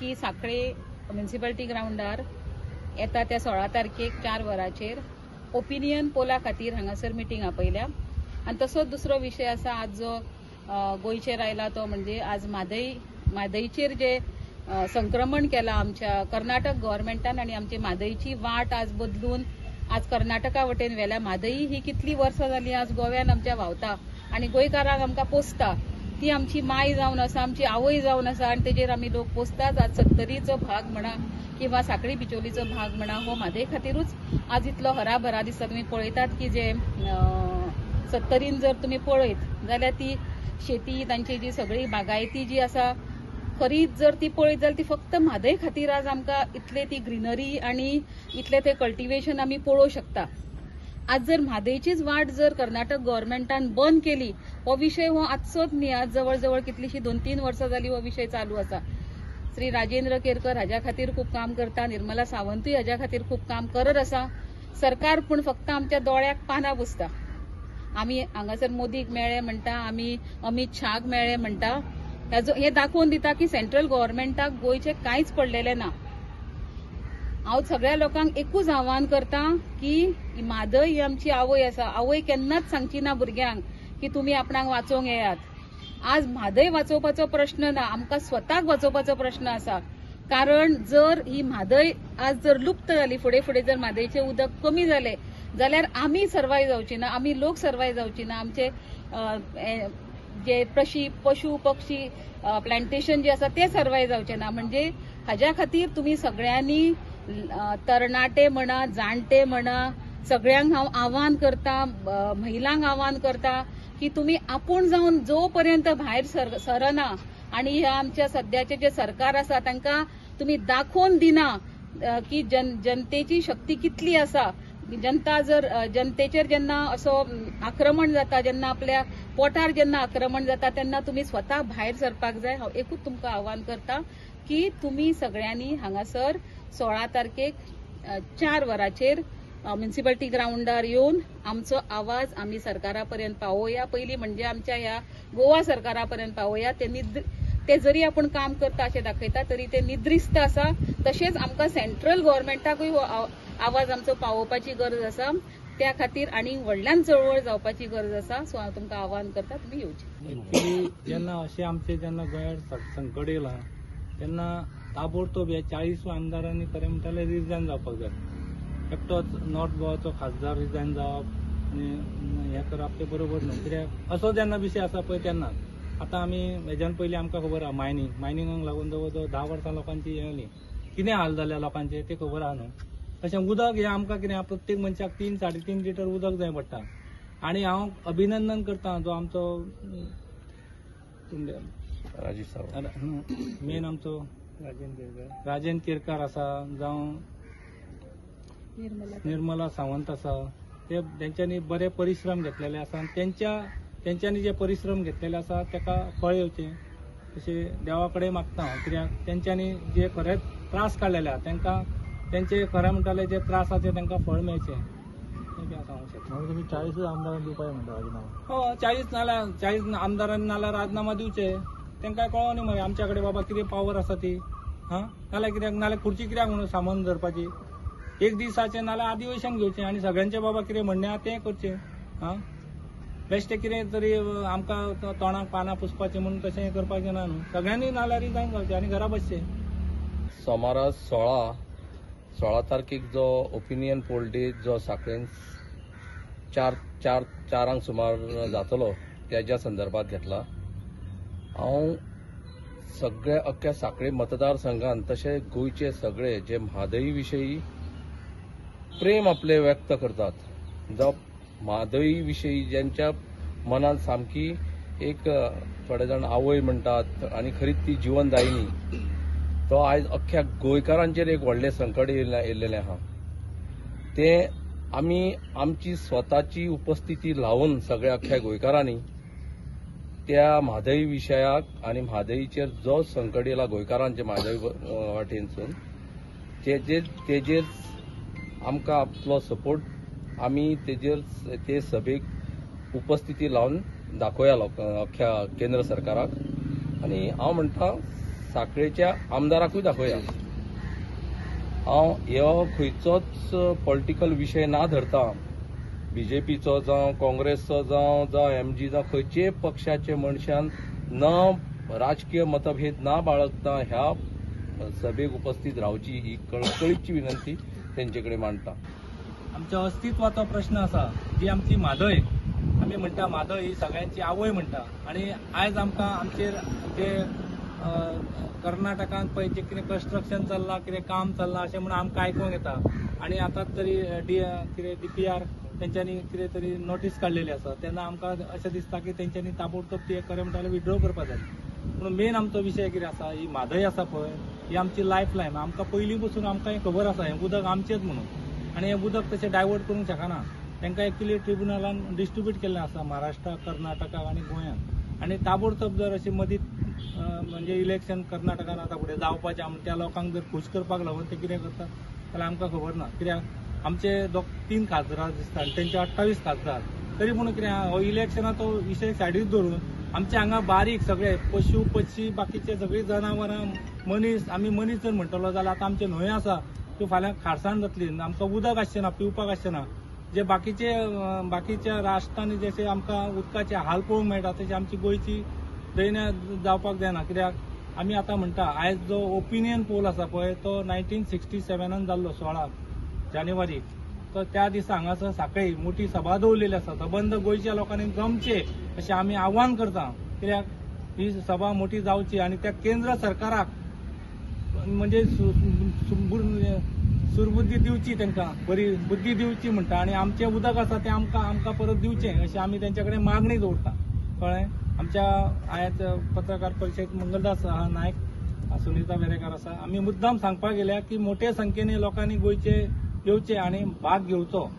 की साखळे म्युनिसिपालिटी ग्रावंडार येता त्या 16 तारखेक 4 वरांचेर ओपिनियन पोला खातीर हांगासर मिटींग आपयल्या. आनी तसोच दुसरो विशय आसा आज जो गोंयचेर आयला तो म्हणजे आज म्हादयचेर जे संक्रमण केलां आमच्या कर्नाटक गव्हर्मेंटान आनी आमची म्हादयची वाट आज बदलून आज कर्नाटका वटेन व्हेल्या. म्हादई ही कितली वर्सां जाली आज गोव्यान आमच्या व्हांवता आनी गोंयकारांक आमकां पोसता. ती आमची माय जावन आसा, आमची आवय जावन आसा आनी तेजेर आमी लोक पोसतात. आज सत्तरीचो भाग म्हणा किंवा साखळी बिचोलीचो भाग म्हणा हो म्हादय खातीरूच आज इतलो हराभरा दिसता. तुमी पळयतात की जे सत्तरीन जर तुमी पळयत जाल्यार ती शेती तांची जी सगळी बागायती जी आसा खरीच जर ती पळयत जाल्यार ती फक्त म्हादय खातीर आज आमकां इतले ती ग्रिनरी आनी इतले ते कल्टिवेशन आमी पळोवंक शकता. आज जर म्हादयचीच वाट जर कर्नाटक गव्हर्मेंटान बंद केली हो विशय हो आजचोच न्ही, आज जवळ जवळ कितलीशी 2-3 वर्सां जाली हो विशय चालू आसा. श्री राजेंद्र केरकर हाज्या खातीर खूब काम करता, निर्मला सावंतूय हाज्या खातीर खूब काम करत आसा. सरकार पूण फक्त आमच्या दोळ्याक पानां पुसता. आमी हांगासर मोदीक मेळ्ळे म्हणटा, आमी अमीत शाहाक मेळ्ळे म्हणटा, हे दाखोवन दिता की सेंट्रल गव्हर्मेंटाक गोंयचें कांयच पडलेलें ना. हांव सगळ्या लोकांक एकूच आव्हान करता की म्हादय ही आमची आवय आसा. आवय केन्नाच सांगची ना भुरग्यांक की तुमी आपणाक वाचोवंक येयात. आज म्हादय वाचोवपाचो प्रश्न ना, आमकां स्वताक वाचोवपाचो प्रश्न आसा. कारण जर ही म्हादय आज जर लुप्त जाली, फुडें फुडें जर म्हादयचें उदक कमी जालें जाल्यार आमी सर्वाय जावची ना, आमी लोक सर्वाय जावची ना. आमचे जे पशु पक्षी प्लांटेशन जे आसा ते सर्वाय जावचे ना. म्हणजे हाज्या खातीर तुमी सगळ्यांनी तरणाटे म्हणा, जाणटे म्हणा, सगळ्यांक हांव आव्हान करता, महिलांक आव्हान करता की तुमी आपूण जावन जो पर्यंत भायर सरना आनी ह्या आमच्या सद्याचे जे सरकार आसा तांकां तुमी दाखोवन दिना की जनतेची शक्ती कितली आसा. जनता जर जनतेचेर जेन्ना असो आक्रमण जाता, जेन्ना आपल्या पोटार जेन्ना आक्रमण जाता तेन्ना तुमी स्वता भायर सरपाक जाय. हांव एकूच तुमकां आव्हान करता की तुमी सगळ्यांनी हांगासर 16 तारखेक 4 वरांचेर म्युनिसिपालिटी ग्रावंडार येवन आमचो आवाज आमी सरकारा पर्यंत पावोवया. पयलीं म्हणजे आमच्या ह्या गोवा सरकारा पर्यंत पावोवया. ते जरी आपूण काम करता अशें दाखयता तरी ते निद्रिस्त आसा. तशेंच आमकां सेंट्रल गव्हर्मेंटाकूय हो आवाज आमचो पावोवपाची गरज आसा. त्या खातीर आनी व्हडल्यान चळवळ जावपाची गरज आसा. सो हांव तुमकां आव्हान करता तुमी येवचें. जेन्ना अशें आमचें जेन्ना गोंयार संकट येयलां तेन्ना ताबडतोब ह्या 40 आमदारांनी खरें म्हणटा जाल्यार रिजायन जावपाक जाय. एकटोच नॉर्थ गोवाचो खासदार रिजायन जावप आनी हें करप तें बरोबर न्हू. कित्याक असो जेन्ना विशय आसा पळय तेन्ना आतां आमी हेज्यान पयलीं आमकां खबर आहा मायनिंगाक लागून जवळ जवळ 10 वर्सां लोकांची हें जाली, कितें हाल जाल्या लोकांचे तें खबर आहा न्हू. तशें उदक हें आमकां कितें आहा, प्रत्येक मनशाक 3 3.5 लिटर उदक जाय पडटा. आनी हांव अभिनंदन करता जो आमचो मेन आमचो राजेंद्र केरकार आसा, जावं निर्मला सावंत आसा, ते तेंच्यांनी बरे परिश्रम घेतलेले आसा आनी तेंच्यांनी जे परिश्रम घेतलेले आसा तेका फळ येवचें अशें देवा कडेन मागता हांव. कित्याक तेंच्यांनी जे खरेंच त्रास काडलेले आहा तेंकां तेंचे खरें म्हणटाले जे त्रास आसा ते तेंकां फळ मेळचें तें सांगूंक शकता. तुमी 40 आमदारांक दिवपाक म्हणटा राजिनामो? हय, 40 आमदारांनी नाल्यार राजिनामा दिवचे. तेंकां कळों न्ही मागीर आमच्या कडेन बाबा कितें पावर आसा ती. हां, नाल्यार कित्याक नाल्यार खुर्ची कित्याक म्हणून सामान धरपाची एक दिसाचें, नाल्यार अधिवेशन घेवचें आनी सगळ्यांचें बाबा कितें म्हणणें आहा तें करचें. हां, बेश्टें कितें तरी आमकां तोंडाक पानां पुसपाचें म्हणून तशें करपाचें ना न्हू. सगळ्यांनी नाल्यार रिजायन जावचें आनी घरा बसचें. सोमारा 16 तारखेक जो ओपिनियन पोल डे जो साखळेन 4:00 सुमार जातलो तेज्या संदर्भात घेतला. हांव सगळे अख्ख्या साखळे मतदारसंघान तशें गोंयचे सगळे जे म्हादई विशयी प्रेम आपले व्यक्त करतात, जावं म्हादई विशयी ज्यांच्या मनान सामकी एक थोडे जाण आवय म्हणटात आनी खरीच ती जिवनदायिनी, तो आयज अख्ख्या गोंयकारांचेर एक व्हडलें संकट येयलेलें आहा. तें आमी आमची स्वताची उपस्थिती लावन सगळ्या अख्ख्या गोंयकारांनी त्या म्हादई विशयाक आनी म्हादईचेर जो संकट येयला गोंयकारांचे म्हादई वाटेनसून तेजेर आमकां आपलो सपोर्ट आमी तेजेर ते सभेक उपस्थिती लावन दाखोवया अख्ख्या केंद्र सरकाराक. आनी हांव म्हणटा साखळेच्या आमदाराकूय दाखोवया. हांव हो खंयचोच पॉलिटिकल विशय ना धरता, बीजेपीचो जावं काँग्रेसचो जावं जावं एमजी जावं खंयचेय पक्षाचे मनशान न राजकीय मतभेद ना बाळगता ह्या सभेक उपस्थित रावची ही कळकळीची विनंती तेंचे कडेन मांडटा. आमच्या अस्तित्वाचो प्रश्न आसा जी आमची म्हादय, आमी म्हणटा म्हादय ही सगळ्यांची आवय म्हणटा आनी आयज आमकां आमचेर जे कर्नाटकान पळय जे कितें कन्स्ट्रक्शन चल्लां, कितें काम चल्लां अशें म्हणून आमकां आयकूंक येता आनी आतां तरी कितें DPR तेंच्यांनी कितें तरी नोटीस काडलेली आसा तेन्ना आमकां अशें दिसता की तेंच्यांनी ताबडतोब ती खरें म्हणटा विड्रॉ करपाक जाय. पूण मेन आमचो विशय कितें आसा, ही म्हादय आसा पळय ही आमची लायफ लायन. आमकां पयलीं पसून आमकां हें खबर आसा हें उदक आमचेंच म्हणून आनी हें उदक तशें डायवर्ट करूंक शकना. तांकां एक्चुअली ट्रिब्युनलान डिस्ट्रिब्यूट केल्लें आसा महाराष्ट्रा, कर्नाटका आनी गोंयांत आनी ताबडतोब जर अशें मदीं म्हणजे इलेक्शन कर्नाटकान आतां फुडें जावपाचें आनी त्या लोकांक जर खूश करपाक लागून ते कितें करतात जाल्यार आमकां खबर ना. कित्याक आमचे 3 खासदार दिसता आनी तेंचे 28 खासदार, तरी पूण कितें हो इलेक्शनाचो विशय सायडीक धरून आमचे हांगा बारीक सगळे पशु पक्षी बाकीचे सगळीं जनावरां मनीस, आमी मनीस जर म्हणटलो जाल्यार आतां आमचे न्हंयो आसा त्यो फाल्यां खारसाण जातली, आमकां उदक आसचें ना, पिवपाक आसचें ना. जे बाकीच्या राष्ट्रांनी जशे आमकां उदकाचे हाल पळोवंक मेळटा तशें आमची गोंयची दैन्य जावपाक जायना. कित्याक आमी आतां म्हणटा आयज जो ओपिनियन पोल आसा पळय तो 1967 जाल्लो 16 जानेवारी, तर त्या दिसा हांगासर साखळी मोठी सभा दवरलेली आसा. सबंद गोंयच्या लोकांनी जमचे अशें आमी आव्हान करता. कित्याक ही सभा मोठी जावची आनी त्या केंद्र सरकाराक म्हणजे सुरबुद्धी दिवची, तांकां बरी बुद्धी दिवची म्हणटा आनी आमचें उदक आसा तें आमकां परत दिवचें अशें आमी तेंच्या कडेन मागणी दवरता. कळ्ळें? आमच्या आयज पत्रकार परिशद मंगलदास नायक, सुनीता वेरेकार आसा. आमी मुद्दाम सांगपाक गेल्या की मोठे संख्येने लोकांनी गोंयचे येवचे आनी भाग घेवचो.